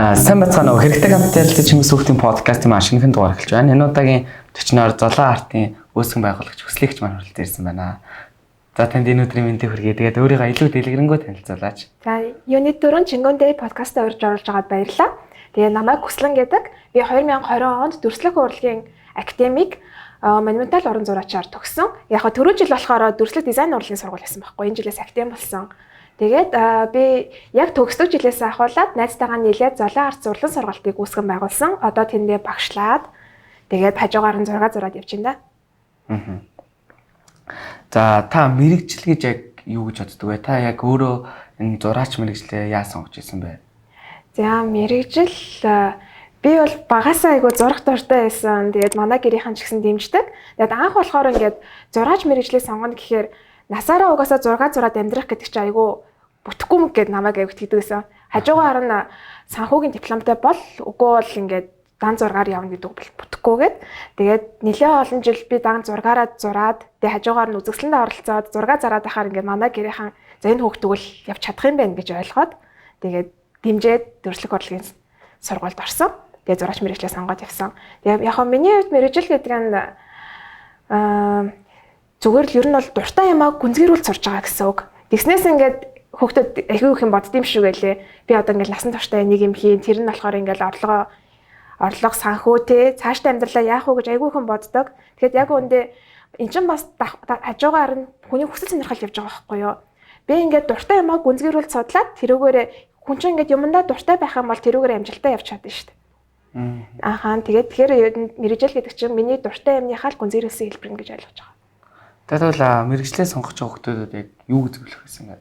Сайн бацгаана уу. Хэрэгтэй хамт ярилцаж хүмүүс хүүхдийн подкастын маань шинэхэн дугаар эхэлж байна. Энэ удаагийн төчнөөр Золоо артын үүсгэн байгуулагч Хүслэгч маань хүрэлцэн ирсэн байна. За, танд энэ өдрийн мэндийг хүргэе. Тэгээд өөрийгөө илүү дэлгэрэнгүй танилцуулаач. За, Unit 4 Чингүн Day подкастаа урьж оруулж байгаад баярлалаа. Тэгээ намайг Хүслэн гэдэг. Би 2020 онд дүрслэх урлагийн академик монументал уран зураачаар төгссөн. Яг хаа түрүү жил болохоор дүрслэх дизайн урлагийн сургууль байсан байхгүй. Энэ жилээс академи болсон. Тэгээд би яг төгсдөг жилээс ахуулаад найзтайгаа нийлээд Золоо арт зурлан сургалтыг үүсгэн байгуулсан. Одоо тэндээ багшлаад, тэгээд хажуугаар нь зураг зураад явж байна да. За, та мэргэжил гэж яг юу гэж боддог вэ? Та яг өөрөө энэ зураач мэргэжлээ яаж сонгож ирсэн бэ? За, мэргэжил, би бол багасаа айгу зурах дуртай байсан. Тэгээд манай гэрийнхэн ч гэсэн дэмждэг. Тэгээд анх болохоор ингээд зураач мэргэжлээ сонгоно гэхээр насаараа угаасаа зураг зураад амьдрах гэдэг чинь айгу бүтэхгүй мэг гэд намайг айгу тэгдэг гэсэн. Хажуугаар нь санхүүгийн дипломтой бол, үгүй бол ингээд дан зургаар явна гэдэг бол бүтэхгүй гэд. Тэгээд нэлээд олон жил би дан зургаараа зураад, тэгээд хажуугаар нь үзэсгэлэндээ оролцоод зураг зараад байхаар ингээд манай гэрийнхэн за, энэ хүүхд тэгвэл явж чадах юм байна гэж ойлгоод, тэгээд дэмжиж дүрслэх урлагийн сургуульд орсон. Тэгээд зураач мэргэжлээ сонгоод явсан. Тэгээд яг хаа миний хувьд мэргэжил гэдэг нь зүгээр л ер нь бол дуртай юмаа гүнзгийрүүл сурж байгаа гэсэн үг. Тэгснээс ингээд хүүхдүүд ахиу их юм бодд юм шиг байлээ. Би одоо ингээд насан туршдаа нэг юм хийн. Тэр нь болохоор ингээд орлого, санхүү те, цаашдаа амьдралаа яах вэ гэж айгүй хүн боддог. Тэгэхээр яг үүндээ эн чинь бас хажуугаар нь хүний хүсэл сонирхол явж байгаа байхгүй юу? Би ингээд дуртай юмаа гүнзгийрүүл судлаад, тэрүүгээрээ хүн чинь ингээд юмдаа дуртай байх юм бол тэрүүгээр амжилтаа явж чадна шүү дээ. Ахаа, тэгээд тэгэхээр мэргэжил гэдэг чинь миний дуртай юмныхаа л гүнзгийрүүлсэн хэлбэр гэж ойлгож байгаа. Тэгвэл мэргэжлээ сонгож байгаа хүүхдүүдэд яг юу гэж зөвлөх байсан бэ?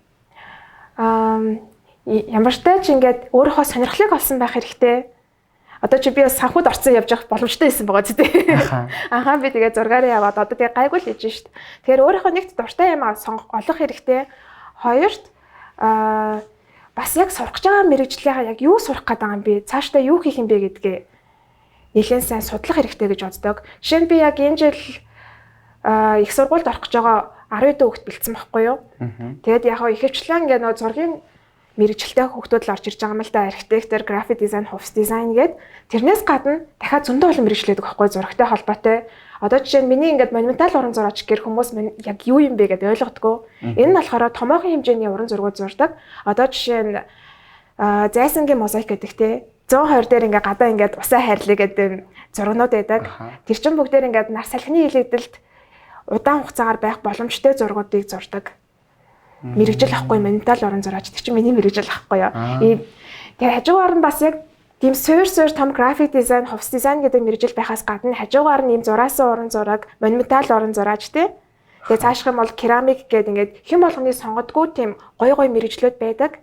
Ямар ч тач ингээд өөрийнхөө сонирхлыг олсон байх хэрэгтэй. Одоо чи би бас санхуд орцсон явж явах боломжтой байсан байгаа зү. Ахаа, би тэгээ зургаараа яваад одоо тэгээ гайгүй л хийж шít. Тэгэхээр өөрийнхөө нэгт дуртай юм олох хэрэгтэй. Хоёрт бас яг сурах гэж байгаа мэргэжлийнхаа яг юу сурах гээд байгаа юм бэ? Цаашдаа юу хийх юм бэ гэдгээ нэлээд сайн судлах хэрэгтэй гэж боддог. Жишээ нь би яг энэ жил их сургуульд орох гэж байгаа 10 хүүхэд бэлдсэн байхгүй юу? Тэгээд яг ихэвчлэн ингээ нөгөө зургийн мэргэжилтэй хүүхдүүд л орж ирж байгаа юм л да. Архитектор, график дизайн, хувцас дизайн гээд. Тэрнээс гадна дахиад зөндөө олон мэргэжил байдаг байхгүй, зурагтай холбоотой. Одоо жишээ нь миний ингээд монументал уран зураач гэр хүмүүс яг юу юм бэ гэдээ ойлгодгоо. Энэ нь болохоор томоохон хэмжээний уран зургууд зурдаг. Одоо жишээ нь зайсангийн мозаик гэдэг те, 120 дээр ингээ гадаа ингээд усаа хайрлаа гэдэг зургнууд байдаг. Тэр чинь бүгдээр ингээд нар салхины илэгдэлд удаан хугацаагаар байх боломжтой зургуудыг зурдаг мэргэжил ахгүй, ментал уран зураач. Тэр чинь миний мэргэжил ахгүй юу. Тэгээ хажуугаар нь бас яг тийм суур суур том график дизайн, хувцас дизайн гэдэг мэргэжил байхаас гадна хажуугаар нь ийм зураасан уран зураг, монументал уран зураач тий. Тэгээ цаашх юм бол керамик гэдэг ингээд хэн болгоны сонгодгүй тийм гоё гоё мэргэжлүүд байдаг.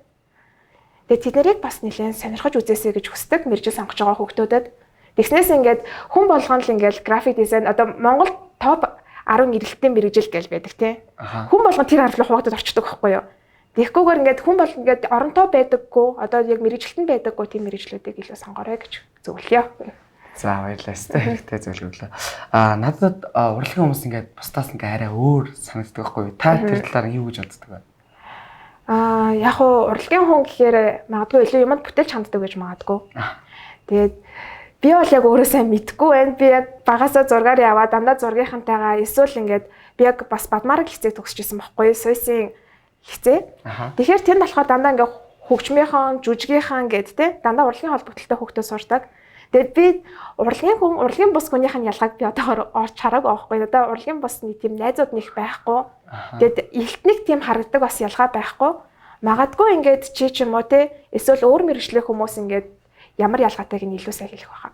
Тэгээ тэд нарыг бас нэлээд сонирхож үзээсэй гэж хүсдэг мэргэжил сонгож байгаа хүүхдүүдэд. Тэгснээс ингээд хүн болгон л ингээд график дизайн, одоо Монгол топ 10 эрэлтийн мэргэжил гэж байдаг тий. Хүн болгон тэр 10 руу хуваагдаад орчдөг байхгүй юу? Тэгэхгүйгээр ингээд хүн бол ингээд оронтой байдаггүй, одоо яг мэргэжилтэн байдаггүй тийм мэргэжлүүдийг илүү сонгоорой гэж зөвлөё. За, баярлалаа. Өстой хэрэгтэй зөвлөгөө. Надад урлагийн хүмүүс ингээд бусдаас ингээд арай өөр санагддаг байхгүй юу? Та тэр талаар юу гэж боддог вэ? Яг уу урлагийн хүн гэхээр магадгүй илүү юмд бүтээлч ханддаг гэж магадгүй. Тэгээд би бол яг өөрөө сайн мэдэхгүй байна. Би яг багасаа зургаар яваад дандаа зургийнхантайгаа эсвэл ингээд би яг бас Бадмараг лицей төгсөж исэн байхгүй юу? Суйсын лицей. Тэгэхээр тэнд болохоор дандаа ингээд хөгжмийнхэн, жүжигийнхэн гээд те, дандаа урлагийн холбогдлолтой хүүхдүүд сурдаг. Тэгээд би урлагийн хүн, урлагийн бус хүнийх нь ялгааг би одоогор орч хараагүй байхгүй. Одоо урлагийн бус нэг тийм найзууд нэг байхгүй. Тэгээд элтник тийм харагдаг бас ялгаа байхгүй. Магадгүй ингээд чи ч юм уу те, эсвэл өөр мэргэжлийн хүмүүс ингээд ямар ялгаатайг нь илүү сайн хэлэх байхаа.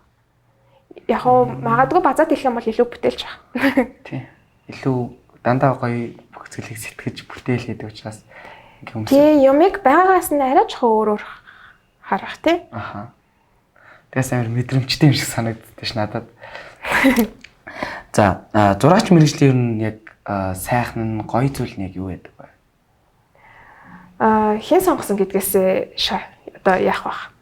Яг уу магадгүй базаад хэлэх юм бол илүү бүтээлч байх. Тий. Илүү дандаа гоё бүх зүйлийг сэтгэж бүтээл хийдэг учраас ингээ хүмүүс. Тий, юмыг байгаагаас нь арай жоохон өөрөөр харах тий. Аха. Тэгээс амар мэдрэмжтэй юм шиг санагддаг ш надад. За, зураач мэргэжлийн ер нь яг сайхан нь, гоё зүйл нь яг юу байдаг вэ? Хэн сонгосон гэдгээс одоо яах вэ?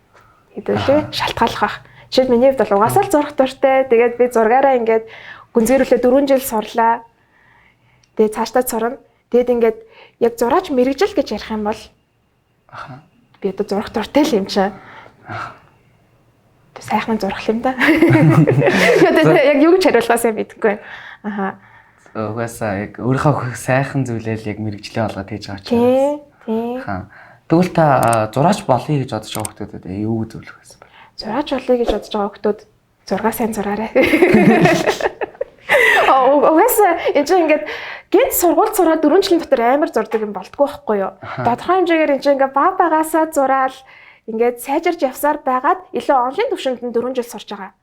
Хэдүүлээ шалтгааллах бах. Жишээл миний хувьд бол угаасаа л зурах дуртай. Тэгээд би зургаараа ингээд гүнзгийрүүлээ 4 жил сурлаа. Тэгээд цаашдаа сурна. Тэгээд ингээд яг зураач мэргэжил гэж ярих юм бол би одоо зурах дуртай л юм чинь. Сайхан зурах юм да. Тэгээд яг юу гэж хариулахаа сайн мэдэхгүй байна. Аха. Угаасаа яг өөрийнхөө сайхан зүйлээ л яг мэрэгжлээ олгоод хийж байгаа чинь. Тийм. Тийм. Тэгвэл та зураач болъё гэж бодож байгаа хүмүүсд юу зөвлөх байсан бэ? Зураач болъё гэж бодож байгаа хүмүүс зургаа сайн зураарай. Угаасаа энэ чинь ингээд гинт сургууль сураад 4 жилийн дотор амар зурдаг юм болдгоо байхгүй юу? Тодорхой хэмжээгээр энэ чинь ингээд баг багасаа зураал ингээд сайжирч явсаар байгаад илүү онлайн төвшөнд нь 4 жил сурч байгаа.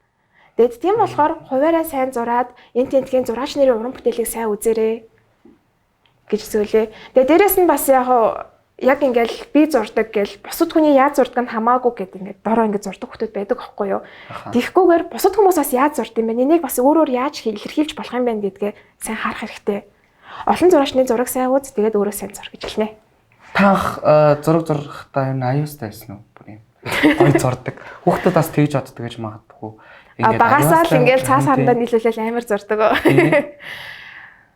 Тэгээд тийм болохоор хуваараа сайн зураад энэ тентгийн зураач нарын уран бүтээлийг сайн үзээрэй гэж зөвлөе. Тэгээд дээрэс нь бас яг яг ингээл би зурдаг гэл бусад хүний яаж зурдаг нь хамаагүй гэд ингээд дороо ингээд зурдаг хүмүүс байдаг аахгүй юу. Тэгэхгүйгээр бусад хүмүүс бас яаж зурд юм бэ? Энийг бас өөрөөр яаж илэрхийлж болох юм бэ гэдгээ сайн харах хэрэгтэй. Олон зураачны зураг сайн үз, тэгээд өөрөө сайн зур гэж хэлнэ. Таах зураг зурхтаа юм аюустай байсан уу? Бүр юм гой зурдаг. Хүүхдүүд бас тэгж боддог гэж магадгүй. Ингээд багасаа л ингээл цаас хандаа нийлүүлэл амар зурдаг.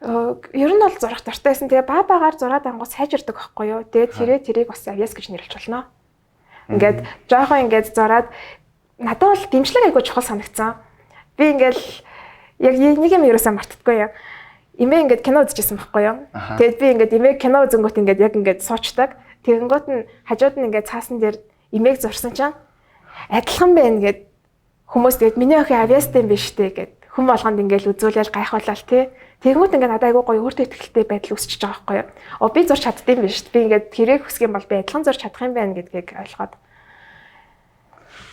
Ер нь бол зурах дуртай байсан. Тэгээ ба багаар зураад ангуу сайжирдаг байхгүй юу. Тэгээд тэрийг бас авьяас гэж нэрлэж болно. Ингээд жоохон ингээд зураад надад бол дэмжлэг айгуу чухал санагдсан. Би ингээд яг нэг юм ерөөсөө мартдаггүй юм. Эмээ ингээд кино үзчихсэн байхгүй юу. Тэгээд би ингээд эмээ кино үзэнгүүт ингээд яг ингээд суучдаг. Тэгэнгүүт нь хажууд нь ингээд цаасан дээр эмээг зурсан чинь адилхан байна гэд хүмүүс тэгээд миний охин авьяастай юм биш үү гэд хүн болгонд ингээд үзүүлээл гайхуулаад тий. Тэгэнгүүт ингээд надад айгүй гоё өөртөө ихтэй байдал үүсчихэж байгаа байхгүй юу. Оо би зурч чаддсан юм биш. Би ингээд тэрийг хүсэх юм бол би адилхан зурч чадах юм байна гэдгийг ойлгоод.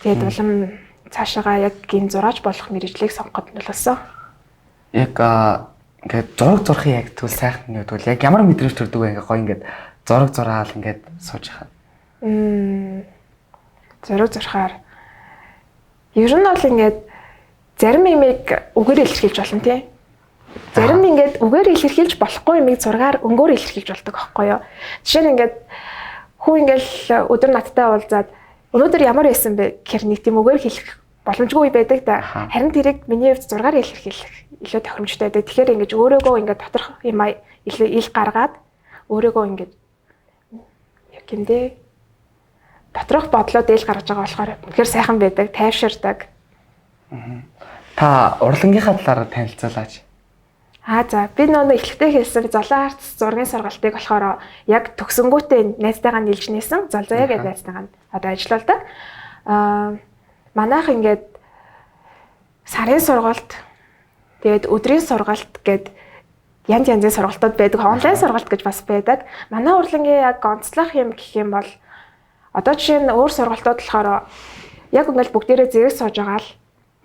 Тэгээд улам цаашаагаа яг энэ зураач болох мэргэжлийг сонгоход нөлөөлсөн. Яг ингээд зураг зурхын яг тэгвэл сайхан юм тэгвэл яг ямар мэдрэмж төрдөг вэ ингээд гоё ингээд зураг зураал ингээд сууж хахад. Зураг зурхаар ер нь бол ингээд зарим юмыг үгээр илэрхийлж болно тий. Зарим ингээд үгээр илэрхийлж болохгүй юмыг зургаар өнгөөр илэрхийлж болдог аахгүй юу. Жишээ нь ингээд хүн ингээд өдөр надтай уулзаад өнөөдөр ямар байсан бэ гэхэр нэг тийм үгээр хэлэх боломжгүй байдаг да. Харин тэрийг миний хувьд зургаар илэрхийлэх илүү тохиромжтой байдаг. Тэгэхээр ингээд өөрөөгөө ингээд доторх юм илүү ил гаргаад өөрөөгөө ингээд яг юм дээ. Доторх бодлоо дээл гаргаж байгаа болохоор үнэхээр сайхан байдаг, тайвширдаг. Та урлангийнхаа талаар танилцуулаач. За би нөгөө эхлэхдээ хэлсэн Золоо Артс зургийн сургалтыг болохоор яг төгсөнгүүтээ найзтайгаа нийлж нээсэн. Золзоё гэдэг найзтайгаа одоо ажиллаулдаг. Манайх ингээд сарын сургалт, тэгээд өдрийн сургалт гээд янз янзын сургалтууд байдаг. Онлайн сургалт гэж бас байдаг. Манай урлангийн яг онцлог юм гэх юм бол одоо жишээ нь өөр сургалтууд болохоор яг ингээл бүгдээрээ зэрэг сууж байгаа л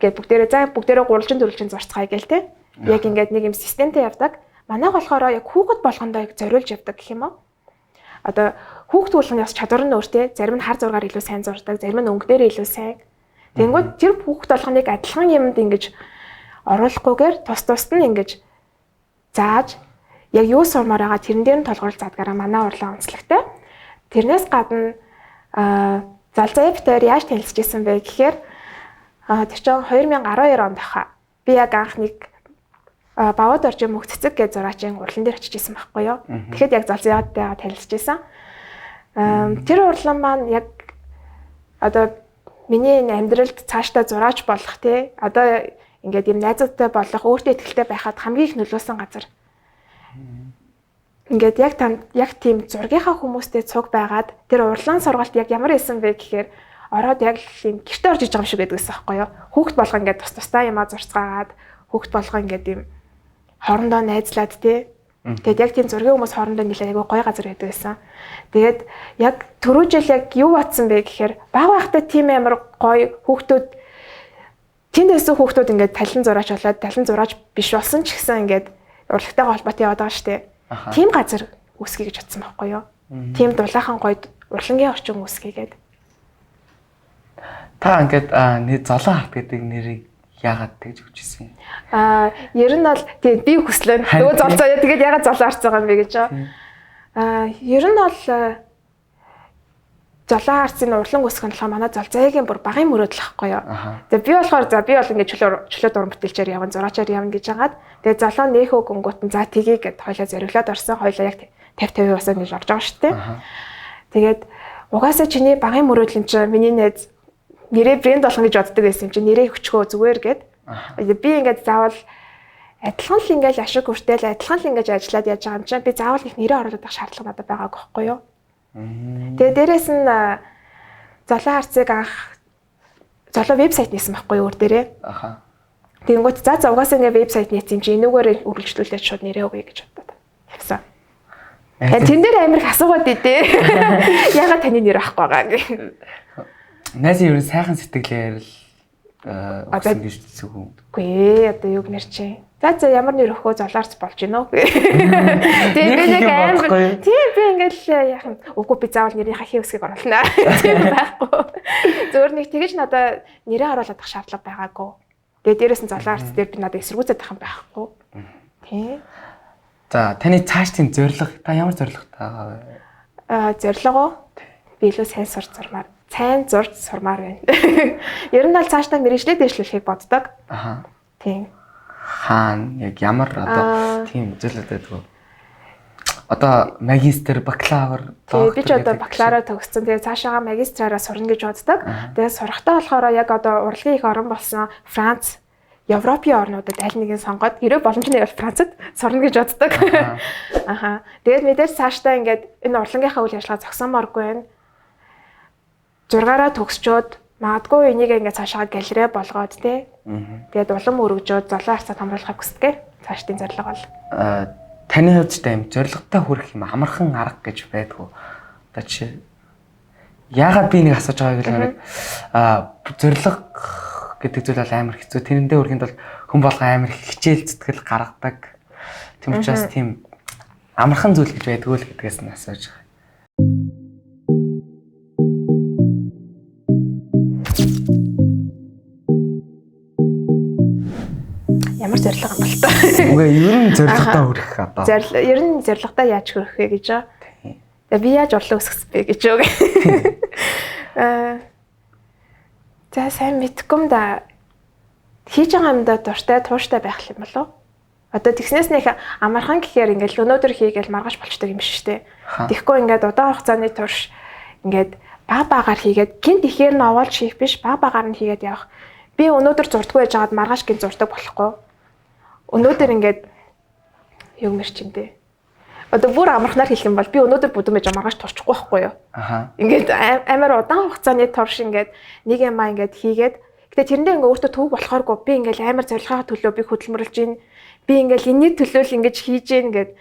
гээд бүгдээрээ за бүгдээрээ гурвалжин дөрвөлжин зурцгаая гээл те. Яг ингээд нэг юм системтэй явдаг. Манайх болохоор яг хүүхэд болгондоо яг зориулж явдаг гэх юм уу? Одоо хүүхэд болгоны бас чадвар нь өөр те. Зарим нь хар зургаар илүү сайн зурдаг, зарим нь өнгө дээр илүү сайн. Тэнгүүд тэр хүүхэд болгоныг адилхан юмд ингэж оруулахгүйгээр тус тусд нь ингэж зааж яг юу сурмаар байгаа тэрэн дээр нь толгуурлж заадгаараа манай урлаа онцлогтой. Тэрнээс гадна Золзоё битээр яаж танилцж исэн бэ гэхээр тэр чинь 2012 онд хаа. Би яг анх нэг Баваад орж мөх цэцэг гэж зураачийн урлан дээр очиж исэн байхгүй юу. Тэгэхэд яг Золзоётойгоо танилцж исэн. Тэр урлан маань яг одоо миний энэ амьдралд цаашдаа зураач болох тий. Одоо ингээд юм найзуудтай болох, өөртөө ихтэй байхад хамгийн их нөлөөсөн газар. Ингээд яг яг тийм зургийнхаа хүмүүстэй цуг байгаад тэр урлан сургалт яг ямар исэн бэ гэхээр ороод яг юм гэрте орж иж байгаа юм шиг байдаг гэсэн байхгүй юу. Хүүхд болго ингээд тус тусдаа юмаа зурцгаагаад хүүхд болго ингээд юм хоорондоо найзлаад тий. Тэгээд яг тийм зургийн хүмүүс хоорондоо нэлээ айгүй гоё газар байдаг байсан. Тэгээд яг түрүү жил яг юу батсан бэ гэхээр баг байхдаа тийм амар гоё хүүхдүүд тэнд байсан хүүхдүүд ингээд талан зураач болоод талан зураач биш болсон ч гэсэн ингээд урлагтайгаа холбоотой яваад байгаа шүү дээ. Тийм газар үүсгэе гэж бодсон байхгүй юу? Тийм дулаахан гоё урлагийн орчин үүсгэе гээд. Та ингээд Золоо Арт гэдэг нэрийг яагаад тэгж өгч ирсэн юм? Ер нь бол тэгээд би хүслээ. Нөгөө Золзоё тэгээд яагаад Золоо Арт байгаа юм бэ гэж. Ер нь бол Золоо Артсын урлан үүсгэх нь болохоор манай Золзоёгийн бүр багын мөрөөдөл ахгүй юу. Тэгээд би болохоор за би бол ингээд чөлөө дуран бүтээлчээр явна, зураачаар явна гэж хагаад тэгээд Золоо нөх өгөнгүүт нь за тгий гэд хоёлаа зориглоод орсон. Хоёлаа яг 50 50 бас ингэж орж байгаа шүү дээ. Тэгээд угаасаа чиний багын мөрөөдөл юм чинь миний найз Нэрээ брэнд болгоно гэж боддог байсан юм чи нэрээ өчгөө зүгээр гээд. Би ингээд заавал адилхан л ингээд ашиг хүртэл адилхан л ингээд ажиллаад яаж байгаа юм чинь би заавал нэг нэрээ оруулах шаардлага надад байгаагүй байхгүй юу? Тэгээ дээрэс нь Золоо арцыг анх Золоо вебсайт нээсэн байхгүй юу өөр дээрээ. Аха. Тэгэнгүүт за угаасаа ингээд вебсайт нээсэн юм чи энүүгээр үргэлжлүүлээд шууд нэрээ өгье гэж бодоод явсан. Тэн дээр амар их асуугаад идэв. Ягаад таны нэр авахгүй байгаа гэх. Найзын ер нь сайхан сэтгэлээр л өгсөн гэж зүг үү? Үгүй ээ, одоо юу гэнэр чи. За ямар нэр өгөхөө золоорц болж гинөө. Тэгээ би нэг амар тийм би ингээл яах юм. Үгүй би заавал нэрийнхаа хий үсгийг оруулна. Тийм байхгүй. Зөвөр нэг тэгэж надад нэрээ оруулах шаардлага байгаагүй. Тэгээ дээрэс нь золоорц дээр би надад эсэргүүцээд байх юм байхгүй. Тийм. За таны цаашдын зорилго та ямар зорилготой байгаа вэ? Зорилго уу? Би илүү сайн сурч сурмаар. Сайн зурж сурмаар байна. Ер нь бол цаашдаа мэргэжлээ дэвшлүүлэхийг боддог. Аха. Тийм. Хаана яг ямар одоо тийм зорилготой байдаг вэ? Одоо магистр, бакалавр, доктор. Би ч одоо бакалавраа төгссөн. Тэгээ цаашаага магистраараа сурна гэж боддог. Тэгээ сурахтаа болохоор яг одоо урлагийн их орон болсон Франц, Европын орнуудад аль нэгийг сонгоод хэрэг боломж нь бол Францад сурна гэж боддог. Аха. Тэгээд мэдээж цаашдаа ингээд энэ урлагийнхаа үйл ажиллагаа зогсоомооргүй байна. 6-аараа төгсчөөд магадгүй энийг ингээд цаашаа галерей болгоод тий. Тэгээд улам өргөжөөд золоо арцаа томруулахыг хүсдэг. Цаашдын зорилго бол. Таны хувьд ч тийм зорилготой хүрэх юм амархан арга гэж байдгүй. Одоо жишээ яагаад би нэг асууж байгааг л нэг зорилго гэдэг зүйл бол амар хэцүү. Тэрэндээ хүрэхэд бол хүн болгон амар хичээл зүтгэл гаргадаг. Тийм учраас тийм амархан зүйл гэж байдгүй л гэдгээс нь асууж байгаа. Ямар зорилго юм бол та? Үгүй ер нь зорилготой хүрэх одоо. Ер нь зорилготой яаж хүрэх вэ гэж. Тэгээ би яаж урлаг өсгсөн бэ гэж үг. За сайн мэдгүй юм да. Хийж байгаа юмдаа дуртай, тууштай байх юм болов уу? Одоо тэгснээс нэх амархан гэхээр ингээл өнөөдөр хийгээл маргааш болчдөг юм биш үү? Тэгэхгүй ингээд удаан хугацааны турш ингээд баг багаар хийгээд гинт ихээр нь овоолж хийх биш, баг багаар нь хийгээд явах. Би өнөөдөр зурдгүй байж байгаад маргааш гинт зурдаг болохгүй. Өнөөдөр ингээд юу мэр чим дээ. Одоо бүр амархнаар хэлэх юм бол би өнөөдөр бүдүүн байж маргааш турчихгүй байхгүй юу? Аха. Ингээд амар удаан хугацааны турш ингээд нэг юмаа ингээд хийгээд гэтээ тэрэндээ ингээд өөртөө төвөг болохооргүй би ингээд амар зорилгоо төлөө би хөдөлмөрлөж гин. Би ингээд энэний төлөө л ингэж хийж гин гэд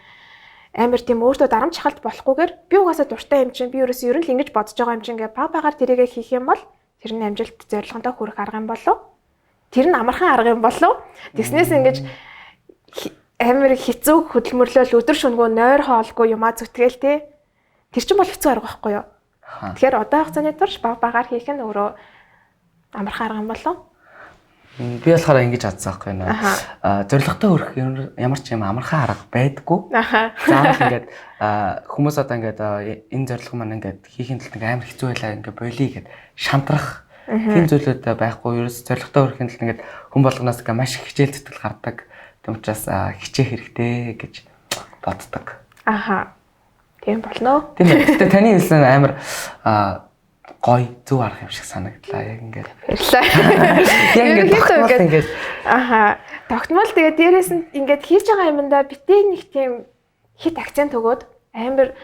амар тийм өөртөө дарамт шахалт болохгүйгээр би угаасаа дуртай юм чинь би ерөөсөө ер нь л ингэж бодож байгаа юм чинь ингээд баг багаар тэрийгэ хийх юм бол тэр нь амжилт зорилгондоо хүрэх арга юм болов? Тэр нь амархан арга юм болов? Тэгснээс ингэж амар хэцүү хөдөлмөрлөөл өдөр шөнөгүй нойр хоолгүй юмаа зүтгээл те. Тэр чинь бол хэцүү арга байхгүй юу? Тэгэхээр удаан хугацааны турш баг багаар хийх нь өөрөө амархан арга юм болов? Би болохоор ингэж бодсон байхгүй юу? Зорилготой хүрэх ямар ч юм амархан арга байдаггүй. Заавал ингээд хүмүүс одоо ингээд энэ зорилго маань ингээд хийхин тулд ингээд амар хэцүү байлаа ингээд болиё гэд шантрах тийм зүйлүүд байхгүй. Ерөөс зорилготой хүрэхин тулд ингээд хүн болгоноос ингээд маш их хичээл зүтгэл гардаг. Тийм учраас хичээх хэрэгтэй гэж боддог. Аха. Тийм болно. Тийм ээ. Гэтэ таны хэлсэн амар гоё зөв арга юм шиг санагдлаа. Яг ингээд. Баярлалаа. Яг ингээд тогтмол ингээд. Аха. Тогтмол тэгээ дээрээс нь ингээд хийж байгаа юмдаа битээ нэг тийм хит акцент өгөөд амар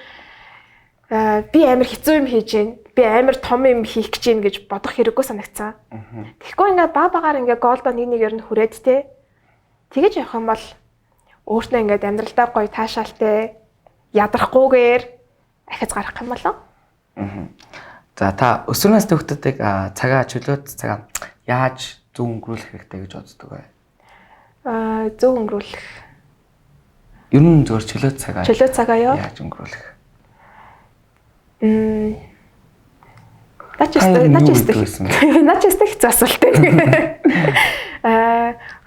би амар хэцүү юм хийж гин. Би амар том юм хийх гэж гин гэж бодох хэрэггүй санагцсан. Тэгэхгүй ингээд баг багаар ингээд голдоо нэг нэгээр нь хүрээд те. Тэгэж явах юм бол өөртөө ингээд амьдралдаа гоё таашаалтай ядрахгүйгээр ахиц гарах юм болов. За та өсвөр насны хүүхдүүдийг цагаа чөлөөт цагаа яаж зөв өнгөрүүлэх хэрэгтэй гэж боддог вэ? Зөв өнгөрүүлэх. Ер нь зөвхөн чөлөөт цагаа. Чөлөөт цагаа юу? Яаж өнгөрүүлэх? Наач өстэй хэцүү асуулт.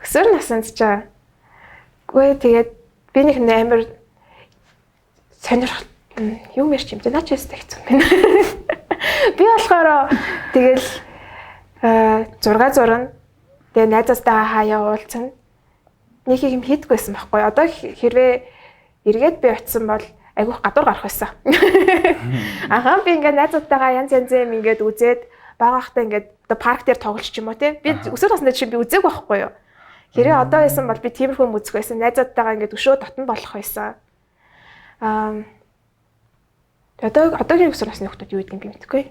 Өсвөр наснд ч үгүй тэгээд би нэг амар сонирхол юм ярьч юм те наач өстэй хэцүү юм байна. Би болохоор тэгэл 6 зурна. Тэгээ найзаастайгаа хаяа уулзна. Нэг юм хийдэггүй байсан байхгүй. Одоо хэрвээ эргээд би очисон бол айгүйх гадуур гарах байсан. Аха би ингээд найзуудтайгаа янз янзын юм ингээд үзээд Бага ахта ингээд одоо парк дээр тоглож ч юм уу те. Би өсвөр наснд чинь би үзег байхгүй юу. Хэрэг одоо байсан бол би тиймэрхүү юм үзэх байсан. Найзуудтайгаа ингээд өшөө дотн болох байсан. Аа одоогийн өсвөр насны хүмүүс юу гэдгийг би мэдэхгүй.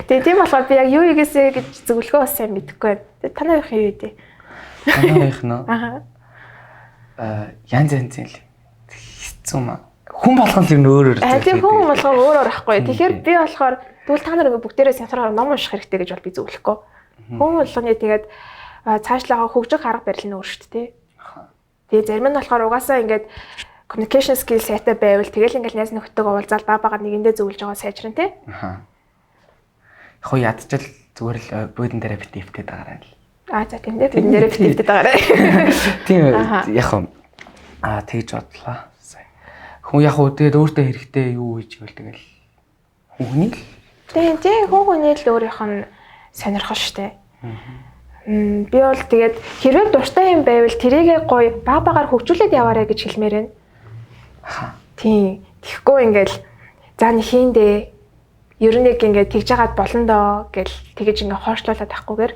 Тэгээ тийм болохоор би яг юу хийгээсэй гэж зөвлөгөө бас сайн мэдэхгүй байна. Тэгээ танай их юу гэдэг? Танай их нөө. Аа. Янз янзын л хэцүү маа. Хүн болгон л ер нь өөр өөр зүйл. Тийм хүн болгон өөр өөр ахгүй. Тэгэхээр би болохоор тэгвэл та нар ингээ бүгдээрээ сансараар ном унших хэрэгтэй гэж бол би зөвлөхгүй. Хүн болгоны тэгээд цаашлаагаа хөгжих арга барил нь өөр шүү дээ. Тэгээ зарим нь болохоор угаасаа ингээд communication skill сайтай байвал тэгэл ингээл найз нөхдөдөө уулзаал баг багаар нэгэндээ зөвлөж байгаа сайжран тий. Аа. Яг хоо ядчил зүгээр л буудан дээрээ бит ивтэд байгаарай л. Аа за тийм дээ. Буудан дээрээ бит ивтэд байгаарай. Тийм яг хоо тэгж бодлоо. Хүн яг хоо тэгээд өөртөө хэрэгтэй юу хийж ивэл тэгэл хүн хүний л тийм тийм хүн хүний л өөрийнх нь сонирхол штэ. Би бол тэгээд хэрвээ дуртай юм байвал тэрийгээ гоё баг багаар хөгжүүлээд яваарай гэж хэлмээр байна. Тийм. Тэгэхгүй ингээл за нэг хийндээ ер нь яг ингээд тэгж жагаад болно доо гэл тэгэж ингээ хойшлуулад авахгүйгээр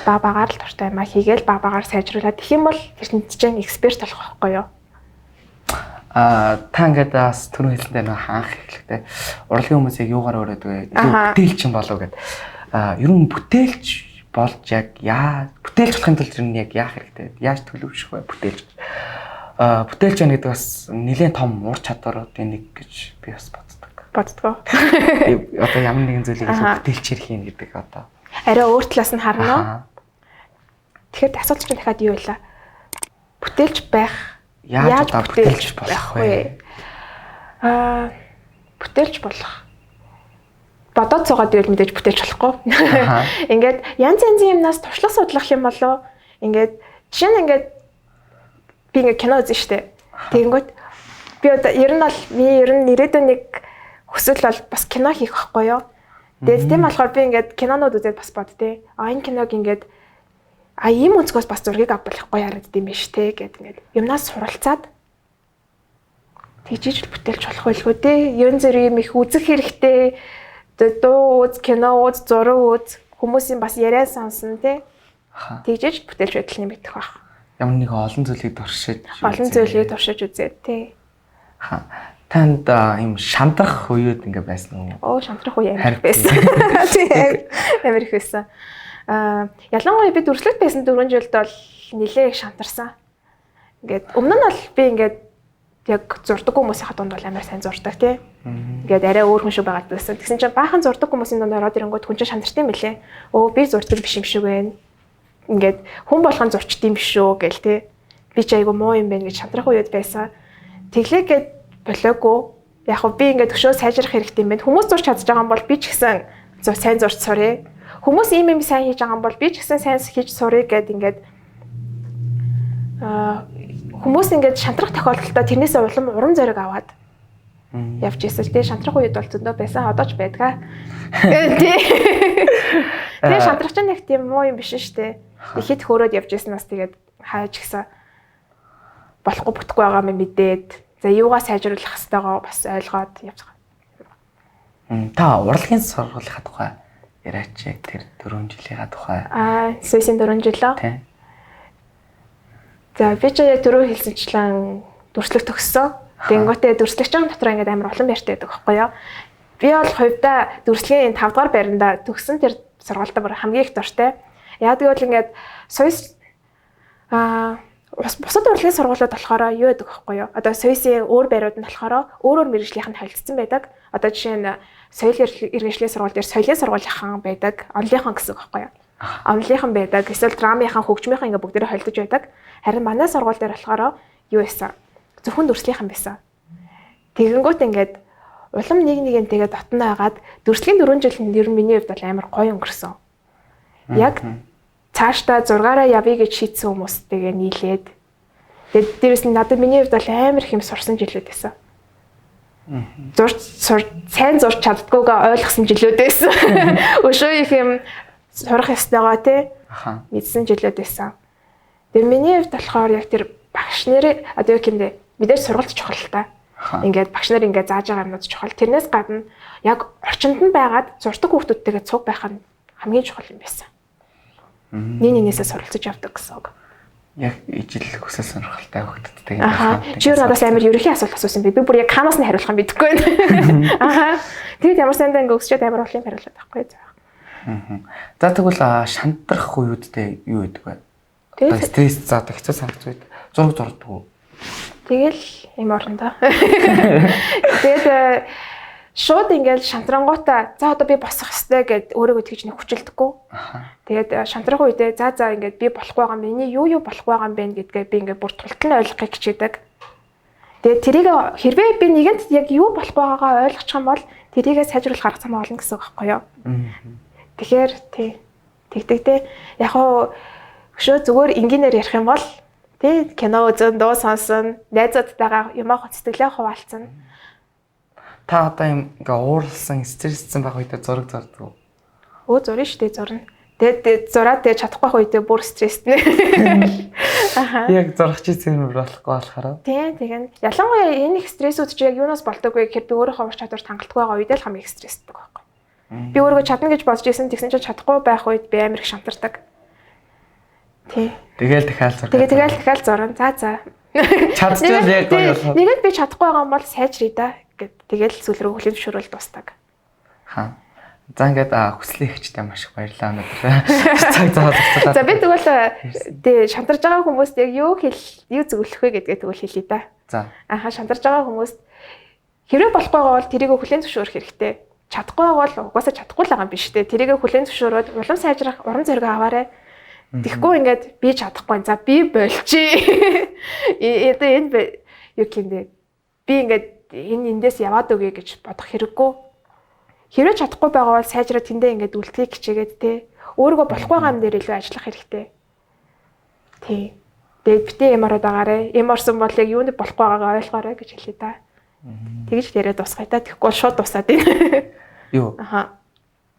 баг багаар л дуртай юмаа хийгээл баг багаар сайжруулад тэгэх юм бол тэр чинь эксперт болох байхгүй юу? Аа та ингээд бас түрүү хэлсэнтэй нөө хаанх эхлэхтэй урлагийн хүмүүс яг юугаар өрөөд вэ? Бүтээлч юм болов гэд. Аа ер нь бүтээлч болж яг яа бүтээлч болохын тулд ер нь яг яах хэрэгтэй? Яаж төлөвшөх вэ бүтээлч? Бүтээлч байна гэдэг бас нэлээд том ур чадваруудын нэг гэж би бас боддог. Боддгоо. Одоо ямар нэгэн зүйлийг илүү бүтээлчээр хийн гэдэг одоо. Арай өөр талаас нь харна уу? Тэгэхээр асуулт чинь дахиад юу вэ? Бүтээлч байх яаж одоо бүтээлч болох вэ? Аа бүтээлч болох. Бодоод суугаад ивэл мэдээж бүтээлч болохгүй. Ингээд янз янзын юмнаас туршлага судлах юм болов. Ингээд жишээ нь ингээд би ингээд кино үзэн штэ. Тэгэнгүүт би одоо ер нь бол би ер нь ирээдүйн нэг хүсэл бол бас кино хийх байхгүй юу? Тэгээд тийм болохоор би ингээд кинонууд үзээд бас бод тий. А энэ киног ингээд а ийм өнцгөөс бас зургийг авах гоё харагдд юм биш те гэд ингээд юмнаас суралцаад тэгжиж л бүтээлч болох байлгүй те. Ер нь зэрэг юм их үзэх хэрэгтэй. Дуу үз, кино үз, зураг үз, хүмүүсийн бас яриа сонсон те. Тэгжиж бүтээлч байдал нь мэдэх байх. Ямар нэг олон зүйлийг туршиж олон зүйлийг туршиж үзээд тий. Танд ийм шантрах үеуд ингээ байсан уу? Оо шантрах үе амар байсан. Тий. Амар их байсан. Аа ялангуяа би дүрслэлт байсан 4 жилд бол нэлээ их шантарсан. Ингээд өмнө нь бол би ингээд яг зурдаг хүмүүсийн дунд бол амар сайн зурдаг тий. Ингээд арай өөр хүн шиг байгаад байсан. Тэгсэн чинь баахан зурдаг хүмүүсийн дунд ороод ирэнгүүт хүн чинь шантарт юм билээ. Өө би зурдаг биш юм шиг байна. Ингээд хүн болгон зурчд юм биш үү гэл тий. Би ч айгу муу юм байна гэж шантрах үед байсан. Тэглээ гээд болоогүй. Яг хөө би ингээд өшөө сайжрах хэрэгтэй юм байна. Хүмүүс зурч чадж байгаа юм бол би ч гэсэн сайн зурч сурыг. Хүмүүс ийм юм сайн хийж байгаа юм бол би ч гэсэн сайн хийж сурыг гэд ингээд хүмүүс ингээд шантрах тохиолдолд тэрнээсээ улам урам зориг аваад явж исэн л тий. Шантрах үед бол зөндөө байсан, одоо ч байдгаа. Тий. Тэгээ шантрах чинь нэг тийм муу юм биш шүү дээ. Ихэд хөөрөөд явж исэн бас тэгээд хайж гисэн болохгүй бүтэхгүй байгаа юм мэдээд за юугаа сайжруулах хэвтэйгоо бас ойлгоод явж байгаа. Та урлагийн сургуулийнхаа тухай яриач яг тэр 4 жилийнхаа тухай. Аа, сүүлийн 4 жил үү? Тий. За би ч яг дөрөв хэлсэнчлэн дүрслэх төгссөн. Тэнгүүтээ дүрслэгчийн дотор ингээд амар олон байртай байдаг байхгүй юу? Би бол хувьдаа дүрслэгийн 5 дугаар байранда төгссөн тэр сургуультай бүр хамгийн их дуртай. Яг гэвэл ингээд соёс бусад урлагийн сургуулиуд болохоор юу байдаг байхгүй юу? Одоо соёсын өөр байрууд нь болохоор өөр өөр мэргэжлийнх нь холилдсон байдаг. Одоо жишээ нь соёл иргэншлийн сургууль дээр соёлын сургуулийнхан байдаг, онлынхан гэсэн үг байхгүй юу? Онлынхан байдаг, эсвэл драмынхан, хөгжмийнхан ингээ бүгдээрээ холилдож байдаг. Харин манай сургууль дээр болохоор юу байсан? Зөвхөн дүрслийнхэн байсан. Тэгэнгүүт ингээд улам нэг нэгэнтэйгээ дотно байгаад дүрслэгийн 4 жил нь ер нь миний хувьд бол амар гоё өнгөрсөн. Яг цаашдаа зургаараа явъя гэж шийдсэн хүмүүстэйгээ нийлээд тэгээд дээрэс нь надад миний хувьд бол амар их юм сурсан жилүүд байсан. Зурч сайн зурч чаддгүйгээ ойлгосон жилүүд байсан. Өшөө их юм сурах ёстойгоо тий мэдсэн жилүүд байсан. Тэгээд миний хувьд болохоор яг тэр багш нэрээ одоо юу гэмдэ мэдээж сургалт чухал л та. Ингээд багш нар ингээд зааж байгаа юмнууд чухал. Тэрнээс гадна яг орчинд нь байгаад зурдаг хүүхдүүдтэйгээ цуг байх нь хамгийн чухал юм байсан. Нэг нэгнээсээ суралцаж явдаг гэсэн үг. Яг ижил хүсэл сонирхолтой хүүхдүүдтэй юм байна. Чи өөр надаас амар ерөнхий асуулт асуусан би. Би бүр яг канаас нь хариулах юм мэдэхгүй байна. Аха. Тэгэд ямар сандаа ингээ өсчөөд амар олон юм хариулаад байхгүй заа. За тэгвэл шантрах үеүдтэй юу гэдэг вэ? Одоо стресс заадаг, хэцүү санагц үед зураг зурдаг уу? Тэгэл юм орондоо. Тэгээд шууд ингээл шантрангуутаа за одоо би босох ёстой гэд өөрийгөө тэгж нэг хүчилдэггүй. Тэгээд шантрах үедээ за ингээд би болохгүй байгаа юм миний юу болохгүй байгаа юм бэ гэдгээ би ингээд бүр тултал нь ойлгохыг хичээдэг. Тэгээд тэрийг хэрвээ би нэгэнт яг юу болохгүй байгаагаа ойлгочих юм бол тэрийгээ сайжруулах арга зам олно гэсэн үг байхгүй юу? Тэгэхээр тий тэгдэг те. Яг хоо өшөө зүгээр энгийнээр ярих юм бол тий кино үзэн, дуу сонсон, найзуудтайгаа юмаа сэтгэлээ хуваалцсан. Та одоо юм ингээ уурлсан, стресссэн байх үедээ зураг зурдаг уу? Өө зурна шүү дээ, зурна. Тэгээд зураад тэгээд чадахгүй байх үедээ бүр стресстнэ. Аха. Яг зурах чи юм болохгүй болохоор. Тийм, тэгэн. Ялангуяа энэ их стрессүүд чи яг юунаас болдог вэ гэхээр би өөрийнхөө ур чадварт хангалтгүй байгаа үедээ л хамгийн их стрессдэг байхгүй. Би өөрийгөө чадна гэж бодож исэн, тэгсэн чинь чадахгүй байх үед би амар их шантардаг. Тий. Тэгэл дахиад зурна. Тэгээ тэгэл дахиад зурна. За. Чадчихвал яг гоё болох. Нэгэнд би чадахгүй байгаа юм бол сайжрая да гэд тэгэл сүүл рүү хүлээн зөвшөөрөл дуустдаг. Ха. За ингээд хүслийн эгчтэй маш их баярлалаа өнөөдөр. Цаг заа зогсоолаа. За би тэгвэл тий шантарж байгаа хүмүүст яг юу юу зөвлөх вэ гэдгээ тэгвэл хэлье да. За. Аха шантарж байгаа хүмүүст хэрвээ болохгүй байгаа бол тэрийг хүлээн зөвшөөрөх хэрэгтэй. Чадахгүй байгаа бол угаасаа чадахгүй л байгаа юм биш үү? Тэрийг хүлээн зөвшөөрөөд улам сайжрах урам зориг аваарай. Тэгэхгүй ингээд би чадахгүй. За би болчих. Одоо энэ юу гэмдэ? Би ингээд энэ эндээс яваад өгье гэж бодох хэрэггүй. Хэрвээ чадахгүй байгаа бол сайжраа тэндээ ингээд үлдэхийг хичээгээд те. Өөрийгөө болохгүй байгаа юм дээр илүү ажиллах хэрэгтэй. Тий. Тэгээд битээ юм ороод байгаарэ. Юм орсон бол яг юунд болохгүй байгаагаа ойлгоорой гэж хэлье да. Тэгж яриад дуусгая та. Тэгэхгүй бол шууд дуусаад байна. Юу? Аха.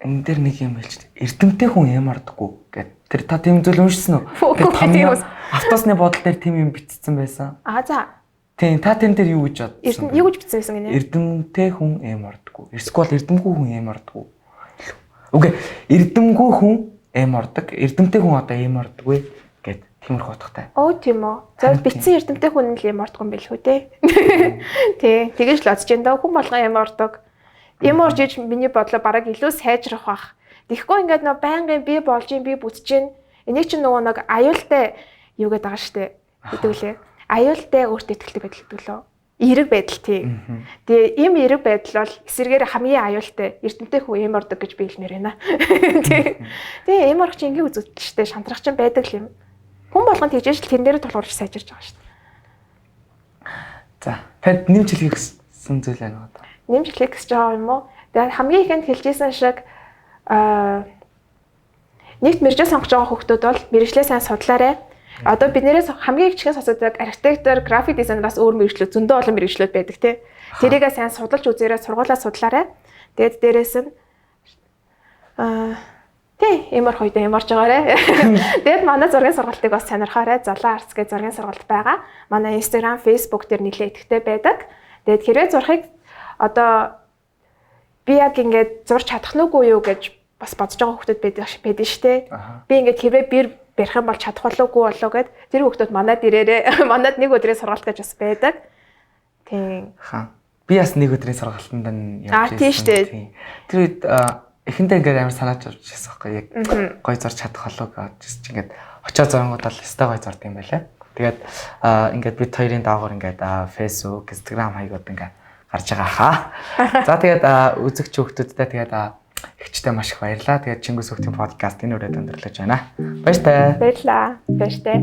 Энэ дээр нэг юм хэлж. Эрдэмтэй хүн юм ордоггүй гэд. Тэр та тийм зүйл уншсан уу? Тэр тийм автобусны бодол дээр тийм юм бичсэн байсан. Аа за. Тийм, та тэн дээр юу гэж бодсон? Юу гэж бичсэн байсан гинэ? Эрдэмтэй хүн эм ордоггүй. Эсвэл эрдэмгүй хүн эм ордоггүй. Үгүй, эрдэмгүй хүн эм ордог. Эрдэмтэй хүн одоо эм ордоггүй гэд тиймэрхүү утгатай. Оо тийм үү. За бичсэн эрдэмтэй хүн л эм ордоггүй юм билхүү те. Тий, тэгэж л бодож байна даа. Хүн болгон эм ордог. Эм орж иж миний бодлоо бараг илүү сайжрах бах. Тэгэхгүй ингээд нөө байнгын би болж юм би бүтэж гин. Энийг чинь нөгөө нэг аюултай юу гэдэг байгаа штэ. Гэдэг үлээ. Аюултай өөртөө ихтэй байдал гэдэг лөө. Эерэг байдал тий. Тэгээ ийм эерэг байдал бол эсэргээр хамгийн аюултай эрдэмтэй хүн эм ордог гэж би хэлмээр байна. Тий. Тэгээ эм орох чинь ингийн үзэгдэл штэ. Шантрах чинь байдаг л юм. Хүн болгон тэгжээж л тэрэн дээр тулгуурлаж сайжирч байгаа штэ. За, танд нэмж хэлхийг хүссэн зүйл байна уу? Нэмж хэлхийг хүсэж байгаа юм уу? Тэгээ хамгийн ихэнд хэлжсэн шиг нэгт мэргэжил сонгож байгаа хүүхдүүд бол мэргэжлээ сайн судлаарай. Одоо бид нэрээс хамгийн их чихэн сонсодог архитектор, график дизайнераас өөр мэргэжлүүд зөндөө олон мэргэжлүүд байдаг тий. Тэрийгээ сайн судалж үзээрэй, сургуулаа судлаарай. Тэгээд дээрээс нь тий, эмор хоёдоо эморж байгаарай. Тэгээд манай зургийн сургалтыг бас сонирхоорой. Золоо Arts гэж зургийн сургалт байгаа. Манай Instagram, Facebook дээр нэлээд идэвхтэй байдаг. Тэгээд хэрвээ зурхыг одоо би яг ингээд зурч чадах нүггүй юу гэж бас бодож байгаа хүүхдүүд байдаг шүү дээ. Би ингээд хэрвээ бэр барих юм бол чадах болов уу болов гэд тэр хүүхдүүд манад ирээрээ. Манад нэг өдрийн сургалт гэж бас байдаг. Тийм. Ха. Би бас нэг өдрийн сургалтанд нь явж байсан. Тийм шүү дээ. Тэр үед эхэндээ ингээд амар санаач авч ирсэн байхгүй яг гой зурч чадах болов гэж чи ингээд очоо зурангууд бол өстой гой зурд юм байлаа. Тэгээд ингээд бид хоёрын доогоор ингээд Facebook, Instagram хаягууд ингээд гарч байгаа хаа. За тэгээд үзэгч хүүхдүүдтэй тэгээд эгчтэй маш их баярлалаа. Тэгээд Чингис хүүхдийн подкаст энэ үрээд өндөрлөж байна. Баяртай. Баярлалаа. Баяртай.